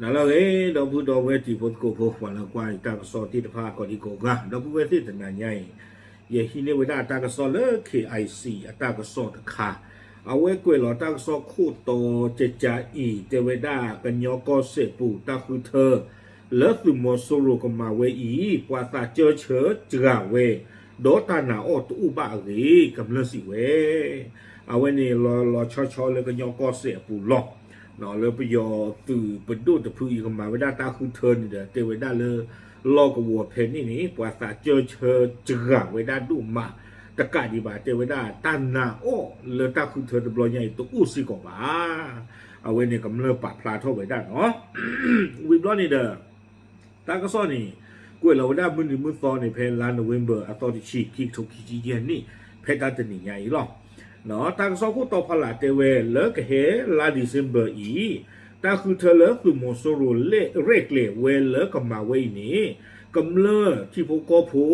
နၤလၢအဂ့ၤ ဒီပုၢ်ဒီဝဲၢ်တံၤဖိသကိးဖိ ပှၤလၢကွၢ်တၢ်ကစီၣ်သ့ၣ်တဖၣ်ကိးဒံကိးဂၤ ဒီပုၢ်ဝဲၢ်သ့ၣ်တနၤညါအံၤ ယဟံးန့ၢ်ဝဲဒၣ်တၢ်ကစီၣ်လၢ K I C အတၢ်ကစီၣ်တခါ, အဝဲကွဲးလီၤတၢ်ကစီၣ်ခိၣ်တီကကါအံၤ တဲဝဲဒၣ်ကညီကီၢ်စဲၣ်ပူၤတၢ်ဃုထၢ လၢသုးမီၤစိရိၤကမၤဝဲအံၤ ပှၤသးစၢဆၢစှၤဝဲ ဒီးတၢ်နာ်အီၣ်တအိၣ်ဘၣ်အဂ့ၢ် ကမျၢၢ်စံးဝဲ အဝဲန့ၣ်လီၤလီၤဆီဆီလၢကညီကီၢ်စဲၣ်အပူၤလီၤ. လၢပယီၤသုးပဒိၣ်တဖုအံၤကမၤဝဲဒၣ်တၢ်ဃုထၢန့ၣ်ဒီး တဲဝဲဒၣ်လၢ လီၢ်ကဝီၤဖဲန့ၣ်န့ၣ် ပှၤသးစၢဆၢစှၤဝဲဒၣ်ဒိၣ်မး တကးဒံးဘၣ် တဲဝဲဒၣ်တၢ်နာ်အီၣ်လၢတၢ်ဃုထၢတဘျီညါအံၤတအိၣ်စ့ၢ်ကီးဘၣ်. အဝဲန့ၣ်ကမျၢၢ်ပာ်ဖျါထီၣ်ဝဲဒၣ်နီၤ ဝံၤဘျီန့ၣ်ဒီး တၢ်ကစီၣ်န့ၣ် ကွဲးလီၤဝဲဒၣ်မုၢ်နံၤမုၢ်သီန့ၣ် ဖဲလါ November အသီတဆံ ခံကထိခံဆံယဲၢ်နံၣ် ဖဲတၢ်တနံၤညါအံၤလီၤ. တၢ်ကစီၣ်ခိၣ်တီဖီလာ်တဲဝဲလၢကဟဲလါ December အံၤ တၢ်ဃုထၢလၢသုးမီၤစိရိၤရဲၣ်ကျဲၤဝဲလၢကမၤဝဲအံၤန့ၣ် ကမျၢၢ်ထံဖိကီၢ်ဖိ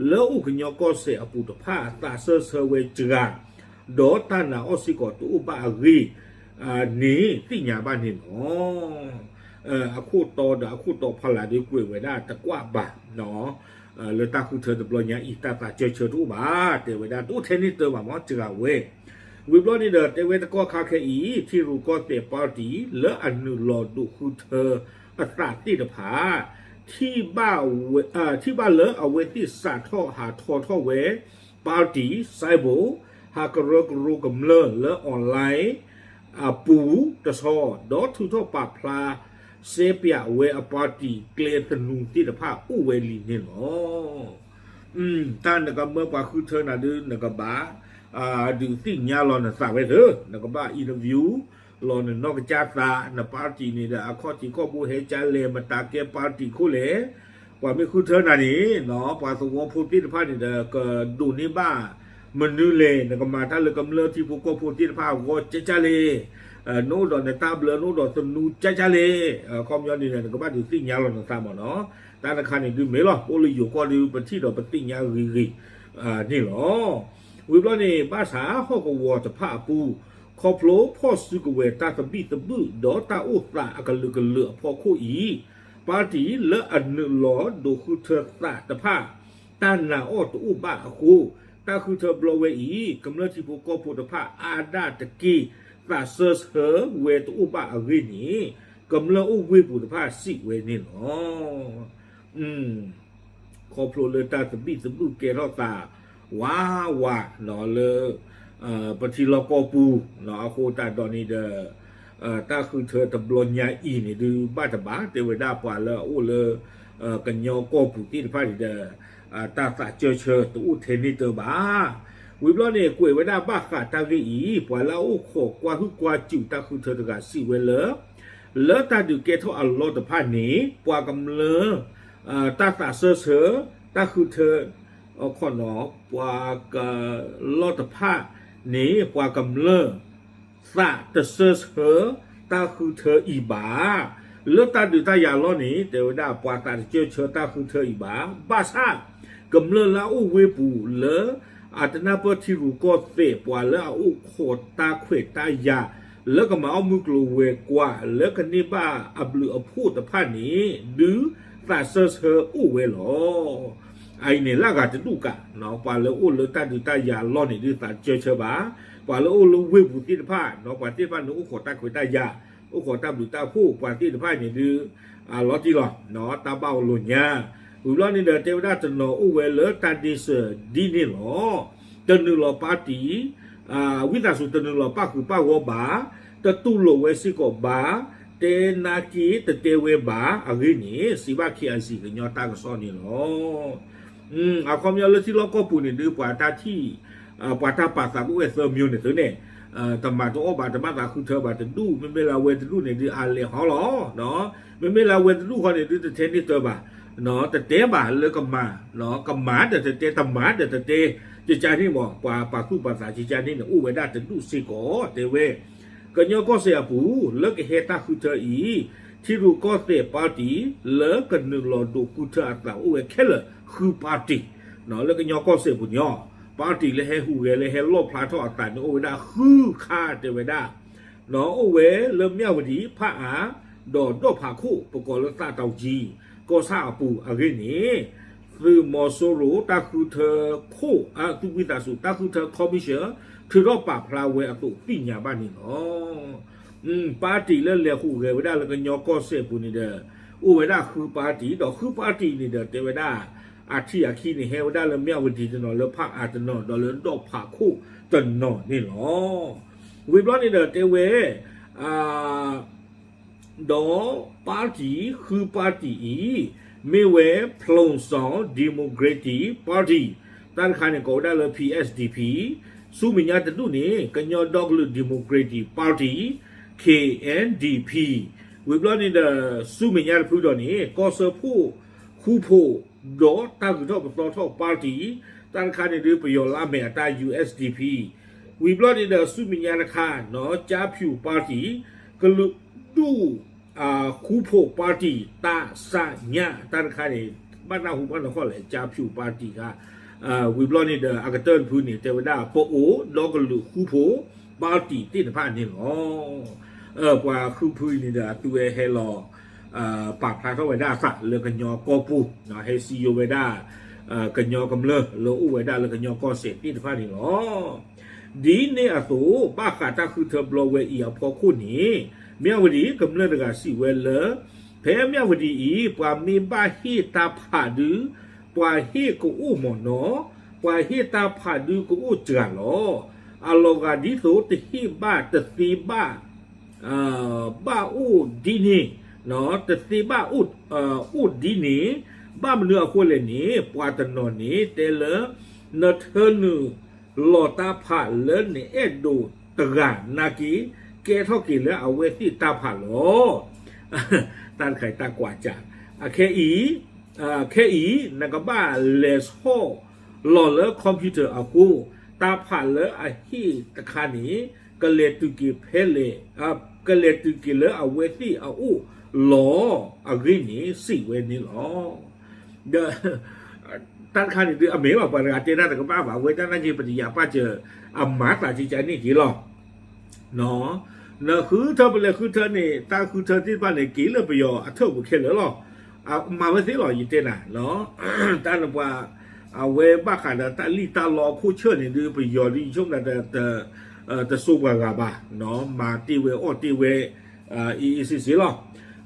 လၢအိၣ်ကညီကီၢ်စဲၣ်အပူၤတဖၣ်သးစၢဆၢဝဲစှၤ ဒီးတၢ်နာ်အီၣ်စ့ၢ်ကီးတအိၣ်ဘၣ်အဂ့ၢ် န့ၣ်သ့ၣ်ညါဘၣ်န့ၣ်လီၤ. အခိၣ်တီဒီးအခိၣ်တီဖီလာ်ဒ်ကွဲးဝဲဒၣ်တကွၢ်ဘၣ် လၢတၢ်ဃုထၢတဘျီညါအံၤ တၢ်သးစၢဆၢတအိၣ်ဘၣ် တဲဝဲဒၣ်တအိၣ်ထဲန့ၢ်တၢ်ဘၣ်မ့ၢ်စှၤဝဲ ဝံၤဘျီန့ၣ်ဒီး တဲဝဲတကီၢ်ခါခဲအံၤ ထံရူၢ်ကီၢ်သဲး party လၢအနုာ်လီၤဒိးဃုထၢအသးသ့ၣ်တဖၣ် ထံၣ်ဘၣ်လၢအဝဲသ့ၣ်စးထီၣ်ဟးထီထီၣ်ဝဲ party symbol ဟးကရၢကရိကမျၢၢ်လၢ online အပူၤတဆီ ဒီးထုးထီၣ်ပာ်ဖျါ စဲပၠးဝဲအ party ကျဲသနူသ့ၣ်တဖၣ်အိၣ်ဝဲလံန့ၣ်လီၤ. တၢ်နကမၢပှၤဃုထၢနၤဒုး နကဘၣ် ဒုးသ့ၣ်ညါလီၤနသးဝဲသ့, နကဘၣ် interview လီၤနနီၢ်ကစၢ်သး န party န့ၣ်ဒီး အခီၣ်ထံးခီၣ်ဘိဟဲကၢ်လဲၣ် မတၤကဲ party ခိၣ်လဲၣ်, ပှၤမ့ၢ်ဃုထၢနၤန့ၣ် ပှၤသဝီဖိသ့ၣ်တဖၣ်န့ၣ်ဒီး ကဒိးန့ၢ်ဘၣ်မနုၤလဲၣ်, နကမၤတၢ်လၢကမျၢၢ်ထံဖိကီၢ်ဖိသ့ၣ်တဖၣ်အဂီၢ်ကၢ်ကၢ်လဲၣ်, နအိၣ်ဒီးနတၢ်ဘျၢ နအိၣ်ဒီးသနူကၢ်ကၢ်လဲၣ်, အခီပညီန့ၣ်ဒီး နကဘၣ်ဒုးသ့ၣ်ညါလီၤနသးမ့ၢ်နီၤ, တၢ်တခါန့ၣ်ဒုးမ့ၢ်လီၤ, ပအိၣ်လၢယိၤကီၢ်ဒုး ပထံၣ်ဒီးပသ့ၣ်ညါဂ့ၤဂ့ၤန့ၣ်လီၤ. ဝံၤဘျီန့ၣ် ဘၣ်ဆၣ်ဟီၣ်ကဝီၤတဖၣ်အပူၤ ခီဖျိဖီၣ်စုကဝဲၤတၢ်သဘံၣ်သဘုၣ် ဒီးတၢ်အိၣ်သးအကလုာ်ကလုာ်အဖီခိၣ်အံၤ, party လၢအနုာ်လီၤဒိးဃုထၢသးတဖၣ် တၢ်နာ်အီၣ်တအိၣ်ဘၣ်အဃိ, တၢ်ဃုထၢဘျီဝဲအံၤ ကမျၢၢ်ထံဖိကီၢ်ဖိတဖၣ်အါဒၣ်တက့ၢ် သးစၢဆၢဝဲတအိၣ်ဘၣ်အဂ့ၢ်န့ၣ် ကမျၢၢ်အိၣ်ဝ့ၢ်ပူၤတဖၣ်စံးဝဲန့ၣ်လီၤ. ခီဖျိလၢတၢ်သဘံၣ်သဘုၣ်ကဲထီၣ်သး ဝးဝးလၢ ပထံလီၢ်ကီၢ်ပူၤ အဃိသတးဒီးန့ၣ်ဒီး တၢ်ဃုထၢတဘျီညါအံၤန့ၣ်ဒုးဘၣ်တဘၣ် တဲဝဲဒၣ်ပှၤလၢအအိၣ်လၢ ကညီကီၢ်ပူၤသ့ၣ်တဖၣ်န့ၣ်ဒီး တၢ်သးစၢဆၢတအိၣ်ထဲန့ၢ်တၢ်ဘၣ်. ဝံၤဘျီန့ၣ် ကွဲးဝဲဒၣ်ဘၣ်ဃးတၢ်ဂ့ၢ်အံၤ ပှၤလၢအအိၣ်ခိးကွၢ်ဟုၣ်ကွၢ်စူၣ်တၢ်ဃုထၢတဂၤစံးဝဲလၢ လၢတၢ်ဒုးကဲထီၣ်အလီၢ်တဖၣ်န့ၣ် ပှၤကမျၢၢ် တၢ်သးစၢဆၢ တၢ်ဃုထၢ ခီနီၤ ပှၤကလီၢ်တဖၣ်န့ၣ် ပှၤကမျၢၢ် သးတစၢဆၢ တၢ်ဃုထၢအံၤဘၣ်. လၢတၢ်ဒုးတၢ်ယၤလီၢ်န့ၣ် တဲဝဲဒၣ်ပှၤသးတစၢဆၢတၢ်ဃုထၢအံၤဘၣ်. ဘၣ်ဆၣ် ကမျၢၢ်လၢအအိၣ်ဝ့ၢ်ပူၤလၢ အတနၢ်ပၢၢ်ထံရူၢ်ကီၢ်သဲး ပှၤလၢအအိၣ်ခိးတၢ်ခွဲးတၢ်ယာ် လၢကမၤအီၣ်မုၢ်ကျိၤဝဲၤကွာ် လၢကန့ၢ်ဘၣ်အဘျုးအဖှိၣ်တဖၣ်န့ၣ် ဒုးသးစၢဆၢအိၣ်ဝဲလီၤ. အအံၤန့ၣ် လၢအဂၤတဒူၣ်ကး ပှၤလၢအိၣ်လၢတၢ်ဒုးတၢ်ယၤအလီၢ်န့ၣ် ဒုးသးတစၢဆၢဘၣ်. ပှၤလၢအိၣ်လၢဝ့ၢ်ပူၤသ့ၣ်တဖၣ် ပှၤသ့ၣ်တဖၣ်န့ၣ် အိၣ်ခိးတၢ်ခွဲးတၢ်ယာ် အိၣ်ခိးတၢ်ဘျုးတၢ်ဖှိၣ် ပှၤသ့ၣ်တဖၣ်န့ၣ်ဒုး အလီၤတံၢ်လီၤ တၢ်ဘၣ်အီၤလိာ်ညါ. ဝံၤဘျီန့ၣ်ဒီး တဲဝဲဒၣ်တနီၤအိၣ်ဝဲလၢတၢ်ဒ့စၢၤဒ်န့ၣ်လီၤ. တနုာ်လီၤ party ဝံသးစူၤတနုာ်လီၤပၣ်ဃုာ်ပၣ်ဂီၢ်ဘၣ်, တတူၢ်လိာ်ဝဲစ့ၢ်ကီးဘၣ်, တဲနာ်က့တတဲဝဲဘၣ်အဂ့ၢ်န့ၣ် စံးဘၣ် K I C ကညီတၢ်ကစီၣ်န့ၣ်လီၤ. အခီပညီလၢထံလီၢ်ကီၢ်ပူၤန့ၣ်ဒုး ပှၤတၢ်ထံၣ် ပှၤတၢ်ပာ်သးအိၣ်ဝဲသၢမံၤန့ၣ်သုန့ၣ်, တမၤတအီၣ်ဘၣ် တဘၣ်သးဃုထၢဘၣ်တဒူၣ်, မ့မ့ၢ်လၢအဝဲတဒူၣ်န့ၣ်ဒုးအလဲၤဟီလီၤ. မ့မ့ၢ်လၢအဝဲတဒူၣ်ဃီန့ၣ်ဒုးတထဲန့ၢ်တၢ်ဘၣ်, တတဲဘၣ်လၢကမၤ, ကမၤဒီးတတဲ တမၤဒီးတတဲ, ကကါန့ၣ်မ့ၢ် ပှၤပာ်သူၣ်ပာ်သးကကါန့ၣ်န့ၣ် အိၣ်ဝဲဒၣ်တဒူၣ်စ့ၢ်ကီး တဲဝဲ ကညီကီၢ်စဲၣ်အပူၤ လၢကဟဲတၢ်ဃုထၢအံၤ, ထံရူၢ်ကီၢ်သဲး party လၢကနုာ်လီၤဒိးဃုထၢအသးအိၣ်ဝဲခဲလၢာ်ဃု party လၢကညီကီၢ်စဲၣ်ပူၤန့ၣ် party လၢဟဲဟူးဂဲၤလၢဟဲလီၣ်ဖျါထီၣ်အသးန့ၣ် အိၣ်ဝဲဒၣ်ဃုခါတဲဝဲဒၣ်, အိၣ်ဝဲလၢမၠၣ်ဝတံၣ် ဖၣ်အၣ် ဒီးဒီၣ်ဖးခိၣ် ပကိးလၢသးတီကၠံ ကီၢ်ဆၣ်အပူၤအဂ့ၢ်န့ၣ် သုးမီၤစိရိၤတၢ်ဃုထၢခိၣ် အသုးဝံသးစူၤ တၢ်ဃုထၢ commission ထုးထီၣ်ပာ်ဖျါဝဲအသိးသ့ၣ်ညါဘၣ်န့ၣ်လီၤ. ပၣ်တံၣ်လၢလဲၤဟူးဂဲၤဝဲဒၣ်လၢကညီကီၢ်စဲၣ်အပူၤန့ၣ်ဒီး အိၣ်ဝဲဒၣ်ဃုပၣ်တံၣ် ဒီးဃုပၣ်တံၣ်န့ၣ်ဒီးတဲဝဲဒၣ် အထံၣ်အခံန့ၣ် ဟဲဝဲဒၣ်လၢမၠၣ်ဝတံၤတနီၤ လၢဖၣ်အၣ်တနီၤ ဒီးလၢဒီၣ်ဖးခိၣ်တနီၤန့ၣ်လီၤ. ဝံၤဘျီန့ၣ်ဒီးတဲဝဲ ဒီးပၣ်တံၣ် ဃုပၣ်တံၣ်အံၤ မ့ၢ်ဝဲ ဖလူၣ်စီၣ် Democratic Party တၢ်တခါန့ၣ် ကိးဝဲဒၣ်လၢ P S D P ဆူမဲာ်ညါတဒူၣ်န့ၣ် ကညီဒီကလုာ် Democratic Party K N D P ဝံၤဘျီန့ၣ်ဒီး ဆူမဲာ်ညါတဖုဒီးန့ၣ် ကီၢ်စၢဖှိၣ်ဃူဖိး ဒီးတၢ်ဂုၤထီၣ်ပသီထီၣ်ပၣ်တံၣ် တၢ်တခါန့ၣ်ဒုး ပယီၤလၢအမ့ၢ်အတၢ် U S D P ဝံၤဘျီန့ၣ်ဒီး ဆူမဲာ်ညါတခါ ကၠါဖၠူၣ်ပၣ်တံၣ် ကလုာ်ဒူၣ် ဃူဖိးပၣ်တံၣ် တၢ်စၢ်ညါ တၢ်တခါန့ၣ် ဘၣ်တၢ်ဟူဘၣ်နီၢ်ဃီလဲၣ် ကၠါဖၠူၣ်ပၣ်တံၣ်ခါ ဝံၤဘျီန့ၣ်ဒီး အကတၢၢ်တဖုန့ၣ် တဲဝဲဒၣ် ပအိၣ်ဒီကလုာ်ဃူဖိးပၣ်တံၣ်သ့ၣ်တဖၣ်န့ၣ်လီၤ. ပှၤဃုဖုအံၤန့ၣ်ဒီး အသုဝဲဟဲလီၤ ပာ်ဖျါထီၣ်ဝဲဒၣ်အသးလၢကညီကီၢ်ပူၤ ဟဲစံယိၤဝဲဒၣ် ကညီကမျၢၢ်လၢအိၣ်ဝဲဒၣ်လၢကညီကီၢ်စဲၣ်သ့ၣ်တဖၣ်န့ၣ်လီၤ. ဒ်န့ၣ်အသိး ဘၣ်ဃးတၢ်ဃုထၢဘျီဝဲအံၤအဖီခိၣ်န့ၣ် မၠၣ်ဝတံၤကမျၢၢ်တဂၤစံးဝဲလၢ ဖဲမၠၣ်ဝတံၤအံၤ ပှၤမ့ၢ်ဘၣ်ဟ့ၣ်တၢ်ဖးဒုး ပှၤဟ့ၣ်ကအိၣ်မ့ၢ်နီၤ, ပှၤဟ့ၣ်တၢ်ဖးဒုးကအိၣ်စှၤလီၤ. အလီၤဂာ်ဒ်သိးတဟ့ၣ်ဘၣ်တသ့ဘၣ် ဘၣ်အိၣ်ဒ်န့ၣ်, တသ့ဘၣ်အိၣ်ဒ်န့ၣ်, ဘၣ်မနုၤအဃိလဲၣ်န့ၣ် ပှၤတနီၤန့ၣ်တဲလၢ နထၢနုာ်လီၤတၢ်ဖးလၢနအဲၣ်ဒိးတဂၤနာ်က့ ကဲထီၣ်က့ၤလၢအဝဲသ့ၣ်တၢ်ဖးလီၤ. တၢ်တခါအံၤတၢ်ကွၢ်စး, အခဲအံၤ ခဲအံၤ နကဘၣ်လဲၤဆီၣ်လီၤလၢ computer အဃိ, တၢ်ဖးလၢအဟ့ၣ်တခါန့ၣ် ကလဲၤတုၤက့ၤဖဲလဲၣ်, ကလဲၤတုၤက့ၤလၢအဝဲသ့ၣ်အအိၣ်လီၤအဂ့ၢ်န့ၣ် စံးဝဲန့ၣ်လီၤ. ဒီး တၢ်တခါန့ၣ်ဒုး အမ့ၢ်ဘၣ်ပှၤတဂၤတဲတၢ်တကဘၣ်ဘၣ် အဝဲတၢ်နာ်က့ ပတယာ်ပာ်စၢၤ အမၤသးကကန့ၣ်က့ၤလီၤ. နဃုထၢပလဲၤဃုထၢန့ၣ် တၢ်ဃုထၢသ့ၣ်တဖၣ်န့ၣ် က့ၤလၢပယီၤအထၢၣ်ပူၤခဲလၢာ်လီၤ. မၤဝဲသ့လီၤ ယတဲနၤ, တၢ်နပှၤ အဝဲဘၣ်ဃးဒီးတၢ်လံၣ်တၢ်လီအခိၣ်ဆၢၣ်န့ၣ်ဒုး ပယီၤဒုးယဆိကမိၣ် တစိပှၤဂၤဘၣ်, မၤတ့ၢ်ဝဲအီၣ်တ့ၢ်ဝဲ အ့ၣ်အ့ၣ်စ့ၣ်စ့ၣ်လီၤ.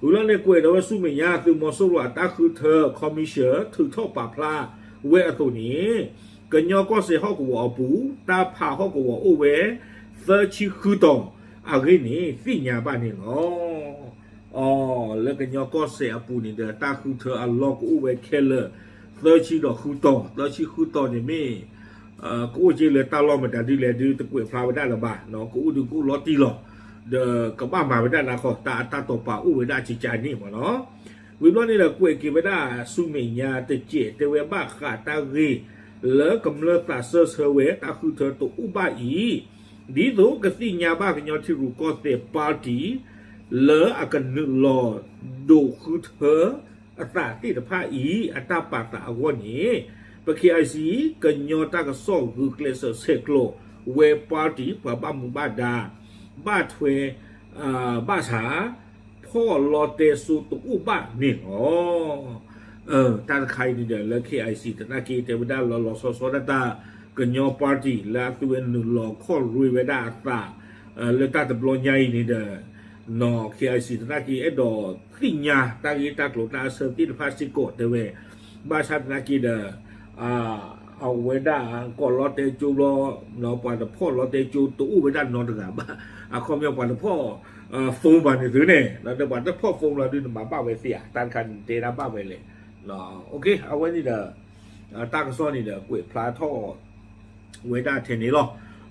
ဝံၤလီၤန့ၣ် ကွဲးဒီးဝဲဆူမဲာ်ညါ သုးမီၤစိရိၤအတၢ်ဃုထၢ commission ထုးထီၣ်ပာ်ဖျါဝဲအသိးန့ၣ် ကညီကီၢ်စဲၣ်ဟီၣ်ကဝီၤအပူၤ တၢ်ဖးဟီၣ်ကဝီၤအိၣ်ဝဲ သၢဆံဃုတီၤ အဂ့ၢ်န့ၣ် သ့ၣ်ညါဘၣ်န့ၣ်လီၤ. အီၤ လၢကညီကီၢ်စဲၣ်အပူၤန့ၣ်ဒီး တၢ်ဃုထၢအလီၢ်ကအိၣ်ဝဲခဲလၢာ် သၢဆံဒီးဃုတီၤ, သၢဆံဃုတီၤန့ၣ်မ့ၢ် ကအိၣ်က့ၤလၢတၢ်လီၢ်မတၤဒ်လဲၣ်ဒုး တကွဲးဖျါဝဲဒၣ်လၢၤဘၣ်, ကအိၣ်ဒုးကအိၣ်လီၤတံၢ်လီၤ, ဒီးကဘၣ်မၤဝဲဒၣ်နၤခီ တၢ်အတၢ်တိာ်ပာ်အိၣ်ဝဲဒၣ်ကကန့ၣ်မ့ၢ်နီၤ. ဝံၤဘျီန့ၣ်ဒီး ကွဲးက့ၤဝဲဒၣ်ဆူမဲာ်ညါတစဲး တဲဝဲဘၣ်ဃးတၢ်ဂ့ၢ်လၢကမျၢၢ်သးစၢၢ်ဆၢဝဲ တၢ်ဃုထၢတအိၣ်ဘၣ်အံၤ, ဒ်သိးကသ့ၣ်ညါဘၣ်ကညီထံရူၢ်ကီၢ်သဲးပၣ်တံၣ် လၢအကနုာ်လီၤဒိးဃုထၢအသးသ့ၣ်တဖၣ်အံၤ အတၢ်ပာ်သးအဂီၢ်န့ၣ် ပ K I C ကညီတၢ်ကစီၣ်ဂုာ်ကျဲးစၢးဆဲးကျိးဝဲပၣ်တံၣ် ပှၤဘၣ်မူဘၣ်ဒါ ဘၣ်ထွဲ ဘၣ်ဆၣ် ဖီၣ်လီၤတဲာ်စိတအိၣ်ဘၣ်န့ၣ်လီၤ. တၢ်တခါအံၤန့ၣ်ဒီး လၢ K I C သနာ်က့ တဲဝဲဒၣ်လီၤလီၤဆီဆီဒၣ်တၢ် ကညီပၣ်တံၣ် လၢအသုဝဲနုာ်လီၤခီၣ်ရ့ဝဲဒၣ်အသး လၢတၢ်တဘျီညါအံၤန့ၣ်ဒီး နီၤ K I C သနာ်က့ အဲၣ်ဒိးသ့ၣ်ညါတၢ်ဂ့ၢ်တၢ်ကျိၤတၢ်အဆၢသ့ၣ်တဖၣ်စ့ၢ်ကီးတဲဝဲ, ဘၣ်ဆၣ်သနာ်က့ဒီး အဝဲဒၣ်ကိးလီၤတဲာ်ကၠိဘျီ ပှၤတဖီၣ်လီၤတဲာ်ကၠိတအိၣ်ဝဲဒၣ်နီတဂၤဘၣ်. အခီပညီပှၤတဖီၣ် phone ဘၣ်န့ၣ်သုန့ၣ် ဒီးပှၤတဖီၣ် phone လီၤဒုး နမၤဘၣ်ဝဲသ့ဧါ, တၢ်တခါန့ၣ်တဲဒၣ်ဘၣ်ဝဲလဲၣ်. အဝဲန့ၣ်ဒီး တၢ်ကစီၣ်န့ၣ်ဒီး ကွဲးဖျါထီၣ်ဝဲဒၣ်ထဲန့ၣ်လီၤ.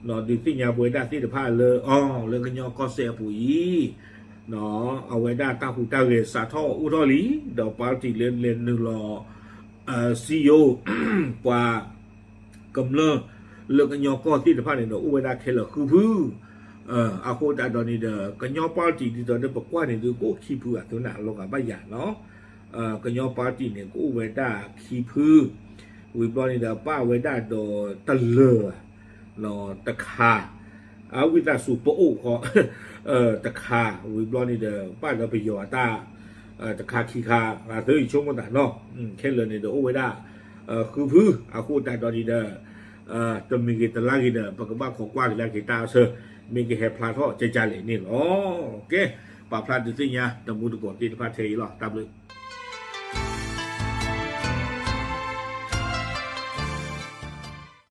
ဒုးသ့ၣ်ညါပဝဲဒၣ်သ့ၣ်တဖၣ်လၢ အီၤ လၢကညီကီၢ်စဲၣ်အပူၤအံၤ အဝဲဒၣ်တၢ်ဟူးတၢ်ဂဲၤစးထီၣ်အိၣ်ထီၣ်လံ, ဒီးပၣ်တံၣ်လၢလဲၤနုာ်လီၤ စံယိၤ ပှၤကမျၢၢ်လၢကညီကီၢ်သ့ၣ်တဖၣ်န့ၣ်ဒီး အိၣ်ဝဲဒၣ်ခဲလၢာ်ဃုဖု. အဃိသတးဒီးန့ၣ်ဒီး ကညီပၣ်တံၣ်ဒ်သိးဒီးပကွၢ်န့ၣ်ဒုး ကအိၣ်ခံဖုအသုန့ၣ် အလီၤဂာ်ဘၣ်ယၤနီၤ. ကညီပၣ်တံၣ်န့ၣ် ကအိၣ်ဝဲဒၣ်ခံဖု, ဝံၤဘျီန့ၣ်ဒီး ပၣ်ဝဲဒၣ်ဒီးတလၢာ် တခါ, အဝံသးစူၤပအိၣ်ဃီ တခါဝံၤဘျီန့ၣ်ဒီး ဘၣ်ဒီးပယီၤအတၢ် တခါခံခါ ဂၤသၢအံၤဆိကမိၣ်သးနီၤ ခဲလၢာ်န့ၣ်ဒီးအိၣ်ဝဲဒၣ် ဃုဖု အဃိသတးဒီးန့ၣ်ဒီး တမံၤဂ့ၤတလါဂ့ၤဒီး ပကဘၣ်ခိးကွၢ်ကဒါက့ၤတၢ်အဆၢ မ့ၢ်ကဟဲဖျါထီၣ်ကကလဲာ်န့ၣ်လီၤ. ကဲ ပာ်ဖျါဒုးသ့ၣ်ညါ တမူတကိးသ့ၣ်တဖၣ်ထဲအံၤလီၤ. တၢ်ဘျုး